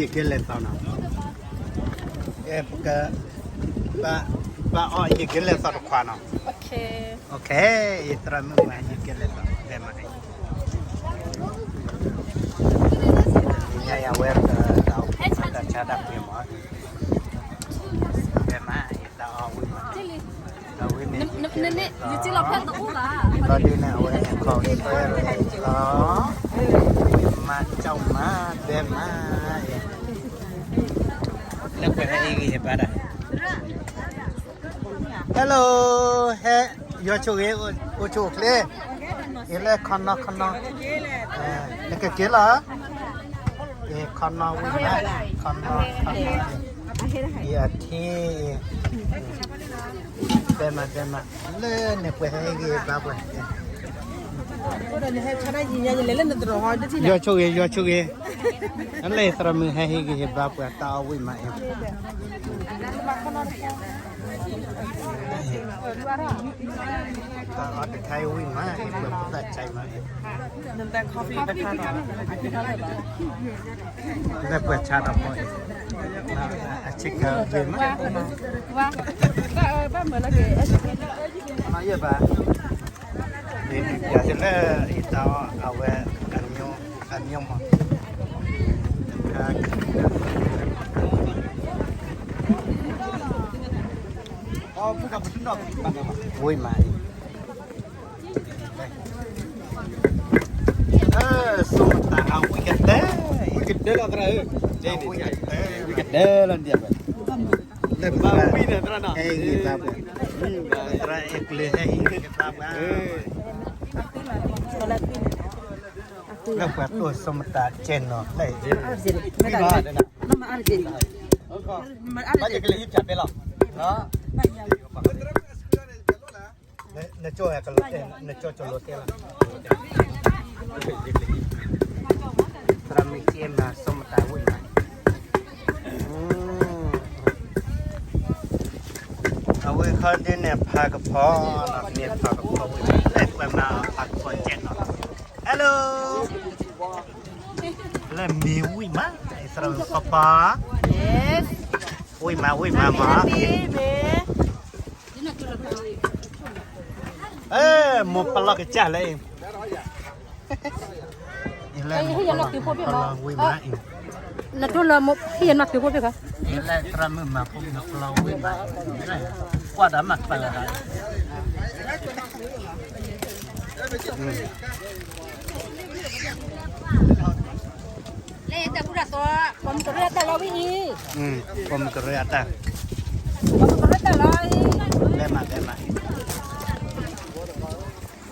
ယကလဲၤသီနီၤ, ပကဘၣ်အီၣ် ယကလဲၤသီတခွးနီၤ, ယသရၣ်မုၣ်မး ယကလဲၤသီ, ဖဲမး, ညါယၤဝဲ တၢ်ဆါတၢ်ပှ့ၤမး, ဖဲမး ယသီအီၣ်ဝံၣ်မး, အဝဲန့ၣ် လီၤဒုးန့ၣ် အဝဲန့ၣ် ခီကတၢၢ်လီၤ, မၤကၠီမး ဖဲမး, လၢကွဲးဟဲအံၤဂ့ၤဟဲဘါဒၣ် Hello, ဟဲ, ယွၤဆိၣ်ဂ့ၤ, အိၣ်ဆူၣ်အိၣ်ချ့, အံၤလၢခီနီခီနီ, နကက့ၤလီၤ, ခီနီဝံၣ်မး, ခီနီခီနီ, ယအထံ, တဲမးတဲမး, လၢန့ၣ်ပှဲၤဟဲဂ့ၤဘါပှဲၤ, ယွၤဆိၣ်ဂ့ၤ ယွၤဆိၣ်ဂ့ၤ, လၢသရၣ်မုၣ်ဟဲဟ့ၣ်ဂ့ၤဟ့ၣ်ဘါပှၤတၢ်အီၣ်ဝံၣ်မးအံၤ, တၢ်အီၣ်တခါအံၤဝံၣ်မးအံၤ ပှၤပသးကဲမးအံၤ, လၢပှၤဆါတၢ်ဖိအံၤ, အဆ့ကၤဂ့ၤမး, ဘၣ်မၤလၢက့ၤ, ယဘၣ် ယၤတလၢအံၤတၢ်အီၣ်အဝဲ အမျိုးမး, ဝံၣ်မးအံၤ, စိမတၤအဝံၣ်ကတၢၢ်, ဝံၣ်ကတၢၢ်လီၤသရၣ်ဧၢ, ဝံၣ်ကတၢၢ်လီၤဒ်ဝဲ, လၢပှၤအဲၣ်ကလုာ်ဟဲဟ့ၣ်ဂ့ၤကသါပှၤ, လၢပှၤတိၢ်စိမတၤကဲနီၤ, နကလဲၤဟံးဖၠးပဲလီၤ, နကၠိကလိတဲ, နကၠိကလိတဲလီၤ, သရၣ်မုၣ်ကဲမၤစိမတၤဝံၣ်မး, အဝဲခီဒ်န့ၣ် ဖးကဖီ, မ့ၢ်ဖးကဖီဝံၣ်မး, လၢပှၤမၤဖးကဖီကဲနီၤ, Hello, လၢမ့ၢ်ဝံၣ်မး, သရၣ်မုၣ်ဖီဖီ, ဝံၣ်မး ဝံၣ်မးမး, မိၢ်ပလီၢ်ကစၢ်လၢအံၤ, လၢမိၢ်ပလီၢ်ဝံၣ်မးအံၤ, နတိၢ်လၢဟံၣ်ယနီၢ်က့ၤဖိဘ့ၣ်, လၢသရၣ်မုၣ်မၤဖိမိၢ်ပလီၢ်ဝံၣ်မးအံၤ, ကွၢ်ဒီးမၤတၢ်လၢ လၢတၢ်ကူတၢ်သိး ပိာ်မုၣ်ကရၢအတၢ်လီၤဝဲအံၤ, ပိာ်မုၣ်ကရၢအတၢ်, ပိာ်မုၣ်ကရၢတၢ်လီၤအံၤ, လဲၤမး လဲၤမး,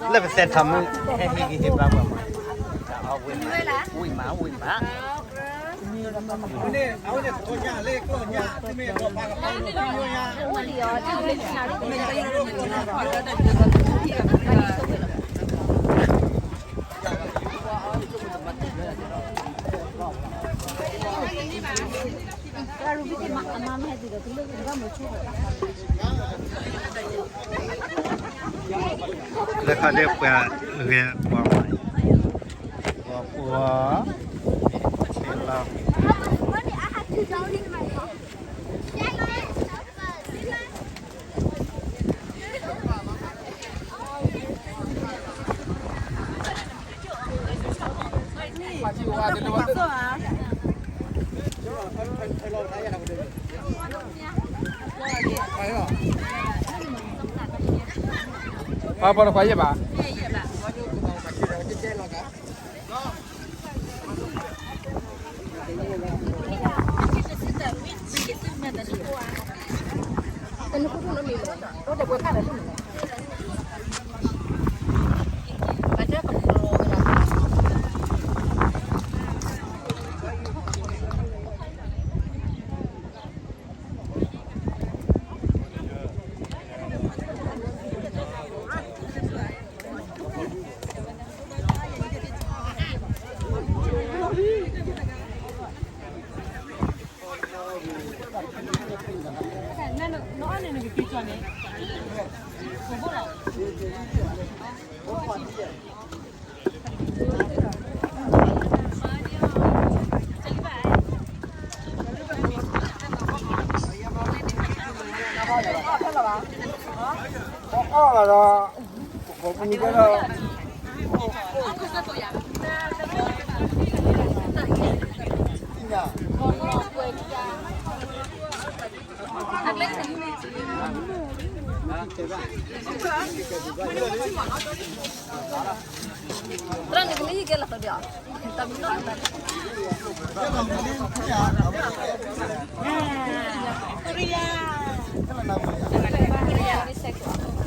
လၢပသဲထီၣ်မုၢ် ဟဲဟ့ၣ်ဂံၢ်ဟ့ၣ်ဘါပှၤမး, တၢ်အီၣ်ဝံၣ်မး, ဝံၣ်မး ဝံၣ်မး. လၢခီဒၣ်ပှၤဂဲၤပှၤမး, ပှၤပှၤ, ဆဲးလီၤ ပှၤပှၤတခွါယဲၢ်ဘး, တရၣ်န့ၣ်ကလံယကဲလီၤသဒီး,